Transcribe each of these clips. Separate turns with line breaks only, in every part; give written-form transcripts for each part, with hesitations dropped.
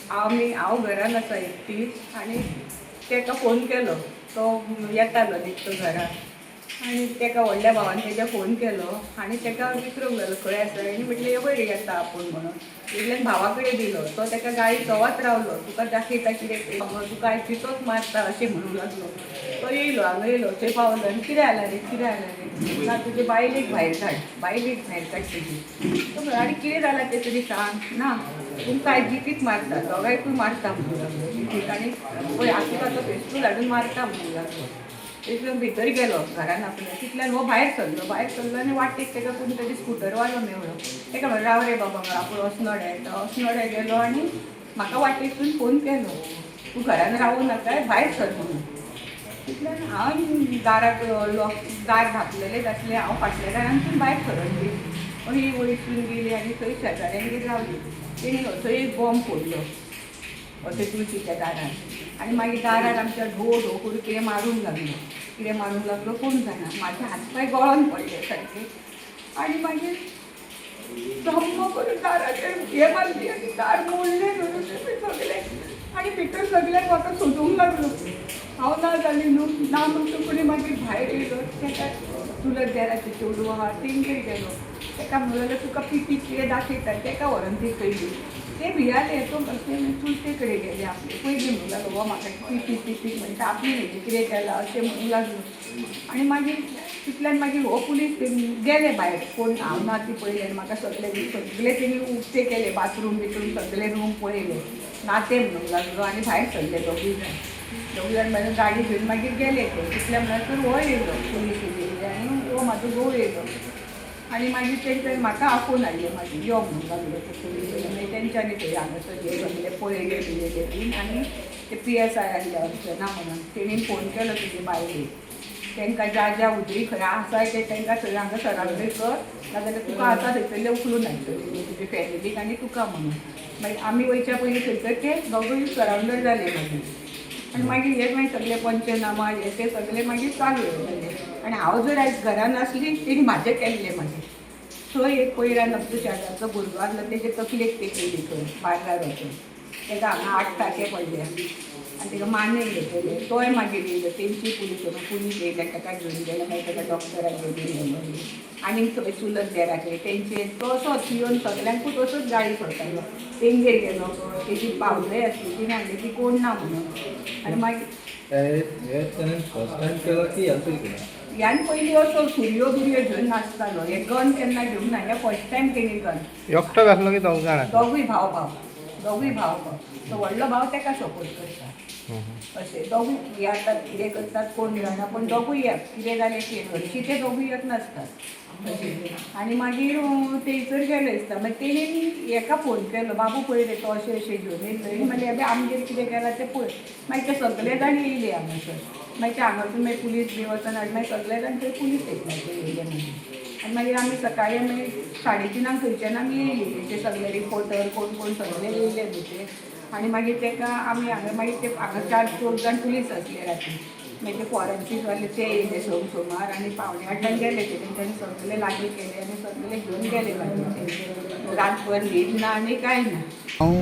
हांव घरान आसा एकटी आनी ताका फोन केलो, तो येतालो निकतो घरा आनी ताका व्हडल्या भावान तेज्या फोन केलो आनी ताका विचारूंक लागलो खंय आसा, आनी म्हटलें यो पळय येता आपूण म्हणून. इतल्यान भावा कडेन दिलो, तो ताका गाळी चवात रावलो, तुका दाखयता कितें, तुका आयज तितोच मारता अशें म्हणूंक लागलो. तो येयलो हांगा येयलो, थंय पावलो आनी कितें जालां रे, कितें जालां रे, ना तुजे बायलेक भायर काड, बायलेक भायर काड तुजी. तो म्हणलो आनी कितें जालां तें तरी सांग, ना तुमकां आयज जितीत मारता, दोगांयकूय मारता म्हणूंक लागलो जितीत, आनी पळय आतां ताचो फेस्तूल हाडून मारता म्हणूंक लागलो. तितल्यान भितर गेलो घरान आपल्या, तितल्यान हो भायर सरलो, भायर सरलो आनी वाटेक ताका कोण तरी स्कुटरवालो मेळ्ळो. ताका म्हणलें राव रे बाबा, आपूण अस्नोड्या येता. अस्नोड्या गेलो आनी म्हाका वाटेकसून फोन केलो, तूं घरान रावूं नाका भायर सर म्हणून. तितल्यान हांव दाराक लॉक, दार धांपलेलेंच आसलें, हांव फाटल्या दारांतसून भायर सरून गेली. अशी वयसून गेली आनी थंय शेजाऱ्यांगेर रावली. तेणी थंय एक बॉम्ब फोडलो अशें तुळशीच्या दारार, आनी मागीर दारार आमच्या ढो ढो करून कितें मारूंक लागलो, कितें मारूंक लागलो कोण जाणा. म्हाजे हात पांय गळोन पडले सारके आनी मागीर धम्म करून दाराचेर हें मारली आनी दार मोडलें धरून तें सगळें, आनी भितर सगळ्यांक म्हाका सोदूंक लागलो. हांव ना जाली न्हू, ना म्हणटकूच मागीर भायर येयलो. ताका चुलत देराचे चेडूं आहा तेंगेर गेलो, ताका म्हणूं लागलो तुका पिटी कितें दाखयता, ताका व्हरोन ती पयली. ते भियाले, तो अशें चुलते कडेन गेले आपले पयलीं म्हणूं लागलो हो म्हाका पिटी पिटी म्हणटा, आपणे हेजें कितें केलां अशें म्हणूंक लागलो. आनी मागीर तितल्यान मागीर हो पुलीस गेले भायर, कोण हांव ना ती पळयले आनी म्हाका सगळे सगळे तेणी उक्ते केले, बाथरूम बिथरूम सगळे रूम पळयले, ना ते म्हणूंक लागलो आनी भायर सरले दोगूय जाण. दोगूय जाण मागीर गाडी घेवन मागीर गेले ते. तितल्या म्हणल्यार हो येयलो, पुलीस येयली आनी हो म्हाजो घोव येयलो आनी मागीर तेंच्यांनी म्हाका आपोवन हाडलें. मागीर यो म्हणूंक लागलो ते पुलीस. मागीर तेंच्यांनी थंय हांगासर हे सगळे पळयले बिळयले बीन आनी ते पीएसआय आसले अर्चना म्हणून, तेणीन फोन केलो तुजे बायलेक, तांकां ज्या ज्या उजरी खंय आसा ते तांकां थंय हांगा सरांडर कर, नाजाल्यार तुका आतां थंयसरले उखलून हाडटले तुजे फॅमिलीक आनी तुका म्हणून. मागीर आमी वयच्या पयलीं थंयसर ते दोगूय सरांडर जाले मागीर. आनी मागीर हे मागीर सगळे पंचनामा हे ते सगळे मागीर चालू जाले. आनी हांव जर आयज घरान आसली तेणी म्हाजें केल्लें. मागीर थंय एक पयरान आमचो शेजारचो भुरगो आसलो, तेजे तकलेक तेकयली थंय बार्रार वचून, ताका हांगा 8 टाके पडले आनी ताका मानेर घेतले. तोय मागीर येयलो, तेंची पुलीस पुलीस येयले, ताका घेवन गेले. मागीर ताका डॉक्टराक घेवन गेलो. आनीक थंय चुलत देराचे तेंचे तो असोच येवन सगल्यांकूच असोच गाळी सोडटालो. तेंगेर गेलो, तेजी भावजय आसली, तिणें हाडली ती कोण ना म्हणून. आनी मागीर
हे ताणें फर्स्ट टायम केला की ह्यान पयलीं केला?
ह्यान पयलीं असो सुरयो बिरयो घेवन नाचतालो, हे गन केन्ना घेवंक ना, हे फर्स्ट टायम तेणी गन.
एकटोच आसलो की दोग जाण आसले?
दोगूय भाव भाव, दोगूय भाव भाव. तो व्हडलो भाव ताका सपोर्ट करता अशें. दोगूय हे आतां कितें करतात कोण जाणा, पूण दोगूय एक कितें जालें की हरशीं ते दोगूय एक नासतात अशें. आनी मागीर थंयसर गेले दिसता. मागीर तेणेन हेका फोन केलो, बाबू पळय रे, तो अशें अशें घेवन येयलो मागीर अबे आमगेर कितें केलां तें पळय. मागीर ते सगळे जाण येयले हांगासर. मागीर ते हांगासून मागीर पुलीस बी वचून हाड, मागीर सगळे जाण थंय पुलीस स्टेशनाचेर येयले मागीर. आनी मागीर आमी सकाळी मागीर 3:30 थंयच्यान आमी येयली. ते सगळे रिपोर्टर कोण कोण सगळे येयले न्हू ते. आनी मागीर ताका आमी हांगा मागीर ते हांगा 4-4 जाण पुलीस आसले राती. मागीर ते फॉरेन्सीक वाले ते येयले 6 सुमार आनी 7:45 गेले ते. तेंच्यांनी सगळे लागीं केले आनी सगळे घेवन गेले. मागीर ते रातभर न्हीद ना आनी कांय ना.
हांव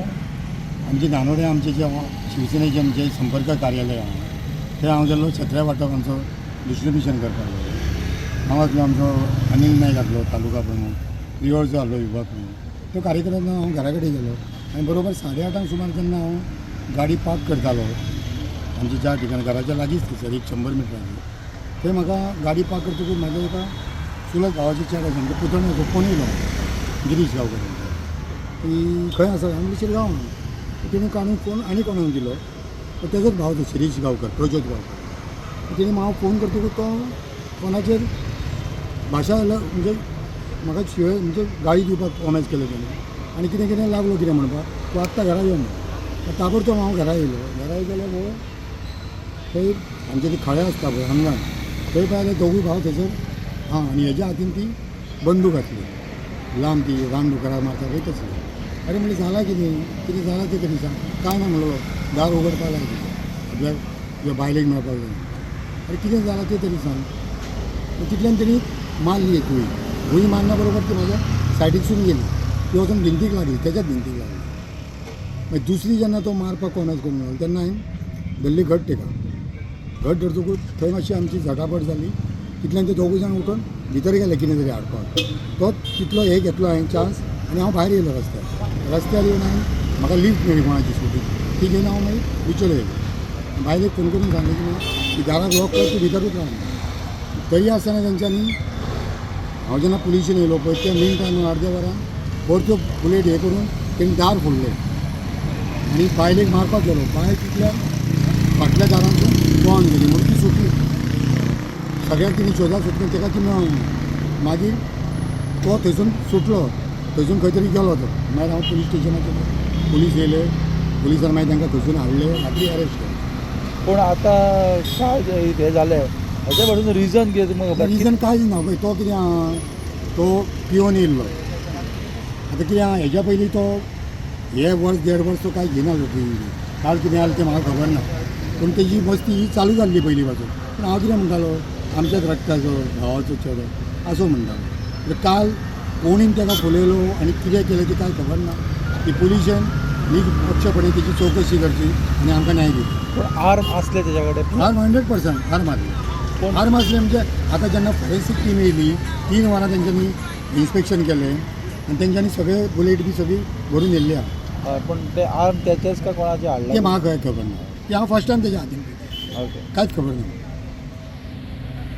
आमचे नानोडे आमचे जे शिवसेनेचे आमचे संपर्क कार्यालय आहा ते हांव गेल्लो छत्र्या वांटप आमचो डिस्ट्रिब्युशन करपाक गेल्लो. हांव आसलो, आमचो अनिल नायक आसलो तालुका प्रमुख, प्रियोळचो आसलो विभाग प्रमुख. त्यो कार्यक्रम हांव घरा कडेन गेलो आनी बरोबर 8:30 सुमार जेन्ना हांव गाडी पार्क करतालो आमच्या ज्या ठिकाणी घराच्या लागींच थंयसर एक 100 मिटरांचेर, थंय म्हाका गाडी पार्क करतकूच म्हाज्या एका चुलत भावाचे चेडो आसा, पुतणयाचो फोन येयलो, गिरीश गांवकर म्हणटा, की खंय आसा? हांवें म्हणलें शिरगांव. तेणी काडून फोन आनी कोणाक दिलो, तेजोच भाव तो शिरीश गांवकर, प्रज्योत गांवकर. तेणी हांव फोन करतकूच तो फोनाचेर भाशा म्हणजे म्हाका शिव्यो म्हणजे गाळी दिवपाक कॉमेंट्स केले तेणी आनी कितें कितें लागलो कितें म्हणपाक, तूं आत्तां घरा यो म्हणून. ताबडतोब हांव घरा येयलो. घरा येयलो जाल्यार हो थंय आमचे ती खळे आसता पळय आंगण, थंय पळय दोगूय भाव थंयसर आं आनी हेज्या हातीन ती बंदूक आसली लांब, ती रानडुकराक मारता पळय तसली. अरे म्हणलें, जालां कितें, कितें जालां तें तरी सांग. कांय ना म्हणलो, दार उगडपाक लाय तुजें, आपल्याक तुज्या बायलेक मेळपाक जाय. अरे कितें जालां तें तरी सांग. तितल्यान तेणी मारली एक गुळी. गुळी मारना बरोबर ती म्हाज्या सायडीकसून गेली, ती वचून भिंतीक लागली, तेज्याच भिंतीक लागली. मागीर दुसरी जेन्ना तो मारपाक कोणाक करूंक लागलो तेन्ना हांवें धरली घट तेका. घट धरतकूच थंय मातशी आमची झटापट जाली. तितल्यान ते दोगूय जाण उठून भितर गेले कितें तरी हाडपाक. तो तितलो हे घेतलो हांवें चान्स आनी हांव भायर येयलो रस्त्यार. रस्त्यार येवन हांवें म्हाका लिफ्ट मेळ्ळी कोणाची स्कुटी, ती घेवन हांव मागीर बिचोले येयलो. बायलेक फोन करून सांगलें की ना ती दाराक लॉक कर, तूं भितरूच राव. तरी आसतना तेंच्यांनी हांव जेन्ना पुलिशेन येयलो पळय त्या मिनटान अर्द्या वरान परत्यो बुलेट हे करून तेणी दार फोडलें आनी बायलेक मारपाक गेलो. बायल तितल्या फाटल्या दारांतून पळोन गेली म्हणून ती सुटली. सगळ्यांक तिणी शोधा सुटली, तेका ती मेळोंक. मागीर तो थंयसून सुटलो, थंयसून खंय तरी गेलो तो. मागीर हांव पुलीस स्टेशनार गेलो, पुलीस येयले, पुलिसान मागीर तांकां थंयसून हाडले, राती अरेस्ट केले.
पूण आतां काय हें जालें हेच्या फाटून रिजन कितें तुमकां खबर?
रिजन कांयच ना पळय. तो कितें आहा, तो पिवन येयल्लो. आतां कितें आहा, हेज्या पयलीं तो हे वर्स देड वर्स तो कांय घेयना ड्रिंक. काल कितें जालें तें म्हाका खबर ना, पूण तेजी मस्ती ही चालू जाल्ली पयलीं पासून. पूण हांव कितें म्हणटालो, आमच्याच रक्ताचो भावाचो चेडो असो म्हणटालो. काल कोणीन ताका फुलयलो आनी कितें केलें तें कांय खबर ना. ती पुलिशेन निपक्षपणे तेची चवकशी करची आनी आमकां न्याय दिवचो.
पूण आर्म आसले तेच्या कडेन?
आर्म 100% आर्म आसले. आर्म आसले म्हणजे आतां जेन्ना फॉरेन्सीक टीम येयली 3 वरां तेंच्यांनी इन्स्पेक्शन केलें आनी तेंच्यांनी सगळे बुलेट बी सगळी भरून येयल्ली आहा.
हय, पूण ते आर्म तेचेच काय कोणाचे हाडले?
तें म्हाका कांय खबर ना, तें हांव फर्स्ट टायम तेज्या हातीन पळयता.
ओके.
कांयच खबर ना.